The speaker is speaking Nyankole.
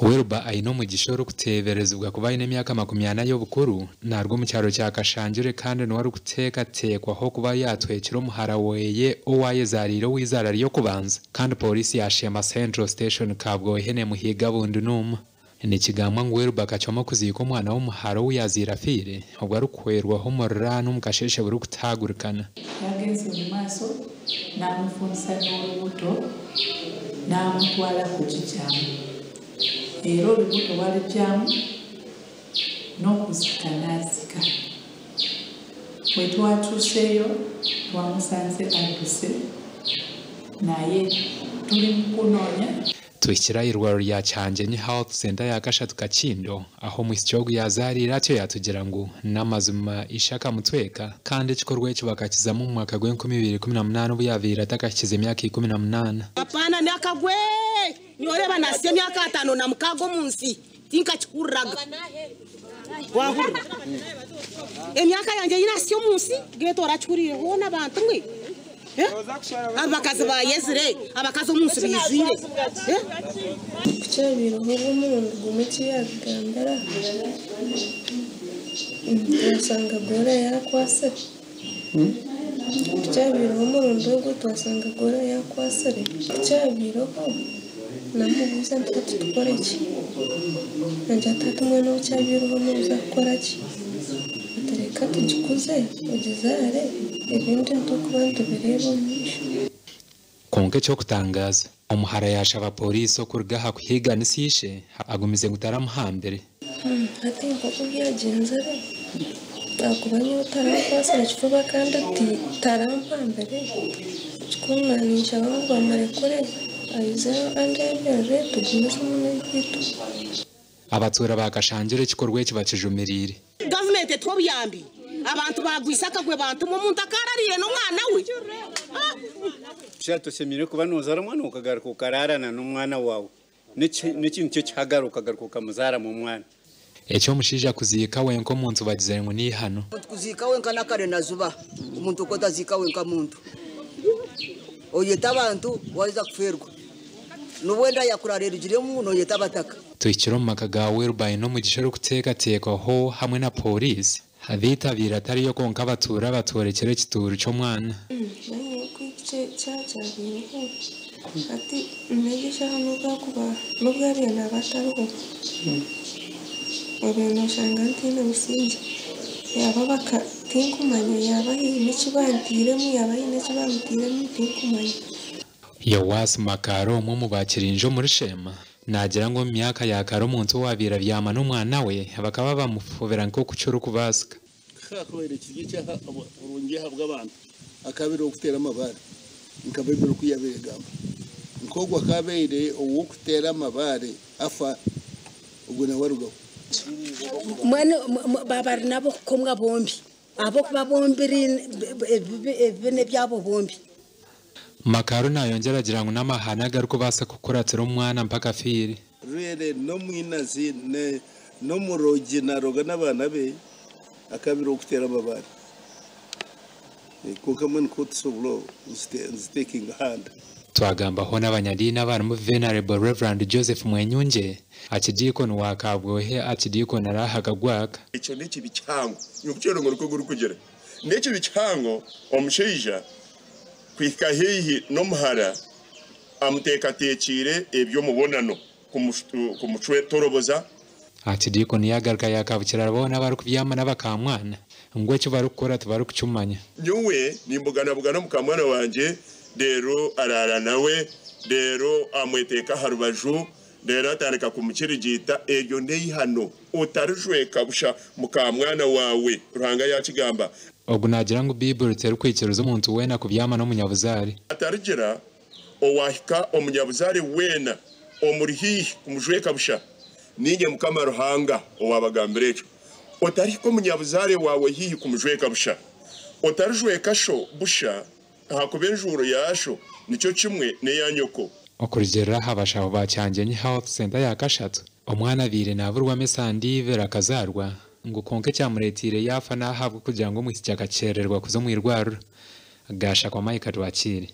Wilber Ainomugisha orikuteeberezibwa kuba aine emyaka 40 y'obukuru naaruga omu kyaro kya Kashanjure kandi niwe arikuteekateekwaho kuba yaatwekire omuhara weye ou ayezaariire ow'izaara ry'okubanza kandi pooriisi ya Sheema Central Station Kabwohe nemuhiiga bundi n'omwe. Nikigambwa ngu Wilber akacwamu okuziika omwana w'omuhara ou yaazaire afiire obwo arikuhwerwaho omuriraano omu kasheeshe burikutaagurikana. Yagenze omu maaso n'amufunisa n'olubuto n'amutwala kugigyamu era olubuto walugyamu n'okuzika n'azika. Bwe twatuuseeyo twamusanze adduse naye tuli mu kunoonya. Tuhikire aha irwariro rya Kyangyenyi Health Centre ya kashatu Kakindo ahu omwishiki ogu yaazaariire atyo yaatugira ngu n'amazima ishe akamutweka kandi ekikorwa eki bakakizamu omu mwaka gw'enkumi ibiri ikumi na munaana obu yaabaire atakahikize myaka 18. Apaana n'akagwe! Nyowe naasya emyaka 56 omu nsi tinkakihuriraga. Waahurira? Emyaka yangye ei naasya omu nsi geeta orakihuriire hoona abantu mwe? Eh? Abakazi bayezire, abakazi omu nsi baijwire. Eh? Ku kyabaireho ogw'omurundi gumwe eki yaabigambira, twashanga goora yaakwatsire. Ku kyabaireho omurundi ogwo twashanga goora yaakwatsire. Ku kyabaireho naamubuuza nti hati tukore ki? Naagira ati hati mbwenu obu kyabaireho nooza kukora ki? Ati reka tugikuze ogizaare ebindi nitukuba nitubireeba omu maisho. Kwonka eky'okutangaaza, omuhara yaashaba pooriisi okuruga aha kuhiiganisa ishe agumize ngu taramuhambire. Hati nk'oku byagyenzire, ahakuba nyowe tarankwatsire kifuba kandi tarampambire, kikuru naninshaba ngu bamurekure aije andeeberere tugumizemu n'ebyaitu. Abatuura baakashangira ekikorwa eki bakijumiriire. Gavumenti etuhe obuyambi, abantu baagwisa akagwe bantumwe omuntu akaarariire n'omwana we. Tusha toshemereire kuba nozaara omwana okagaruka okaraarana n'omwana waawe. N'ekintu ky'ekihagaro okagaruka okamuzaaramu omwana. Eky'omushaija kuziika wenka omuntu bagizire ngu n'eihano. Omuntu kuziika wenka n'akare na juba. Omuntu ku otaziika wenka muntu. Oyeta abantu waheza kufeerwa. N'obu enda yakurara erugiremu noyeta abataka. Tuhikire omu maka ga Wilber Ainomugisha orikuteekateekwaho hamwe na pooriisi. Beitu abaire atariyo kwonka abatuura batworekire ekituuru ky'omwana. Nyowe ku kyaaba kyabaireho hati n'egi eshaaha n'obu akuba n'obu abaire naaba atariho obaire noshanga ntaine busingye yaaba baka tinkumanya yaaba haine eki banteiremu yaaba haine eki bamuteiremu tinkumanya. Yoasi Makara omwe omu bakiringi omuri Sheema naagira ngu omu myaka ya kare omuntu owaabaire abyama n'omwana we bakaba bamufubira nk'oku kirikubaasika. Kakabaire kiri ekyaha burungi ahabw'abantu akabaire ow'okuteera amabaare nka Baibuli oku yaabaire egamba. Nk'ogwo akaabaire ow'okuteera amabaare afa, ogwo nawe arugaho. Mbwenu baba bari n'ab'okukomwa bombi, ahabw'okuba bombiri ebibi ebibi n'ebyabo bombi. Makaro nayongyera agira ngu n'amahane agarikubaasa kukuratira omwana mpaka afiire. Rwere n'omwinazi n'omurogi naaroga n'abaana be akabire okuteera amabaare. Kwonka mbwenu ku tusobola nzitekinga handa. Twagambaho n'abanyadiini abarimu Venerable Reverend Joseph Mwenyungye, Archdeacon wa Kabwohe, Archdeacon Araha Kagwaka. Ekyo n'ekibi kihango. Nyokukyero ngu nikwo gurikugira. N'ekibi kihango omushaija kuhika haihi n'omuhara amuteekateekiire eby'omubonano kumucwetoroboza. Archdeacon yagaruka yakabukira boona abarikubyama n'abakamwana ngu eki barikukora tibarikukimanya. Nyowe nimbuganabugana omukamwana wangye reero araara nawe reero amweteeka aha rubaju reero atandika kumukirigiita eryo n'eihano otarijweka busha mukamwana waawe Ruhanga yaakigamba. Ogu naagira ngu Baiburi terikwikiriza omuntu weena kubyama n'omunyabuzaare. Atarigira owaahika omunyabuzaare weena omuri haihi kumujweka busha. Niinye Mukama Ruhanga owaabagambira ekyo. Otarihika omunyabuzaare waawe haihi kumujweka busha. Otarijweka sho busha, ahakuba enjuuro ya sho nikyo kimwe n'eya nyoko. Okurugiirira aha bashaho ba Kyangyenyi Health Centre ya kashatu, omwana abaire naaburwamu esande ibiri akazaarwa ngu kwonka ekyamureeteire yaafa n'ahabw'okugira ngu omwishiki akakyerererwa kuza omu irwariro. Gashakwa Mike Rwakiire.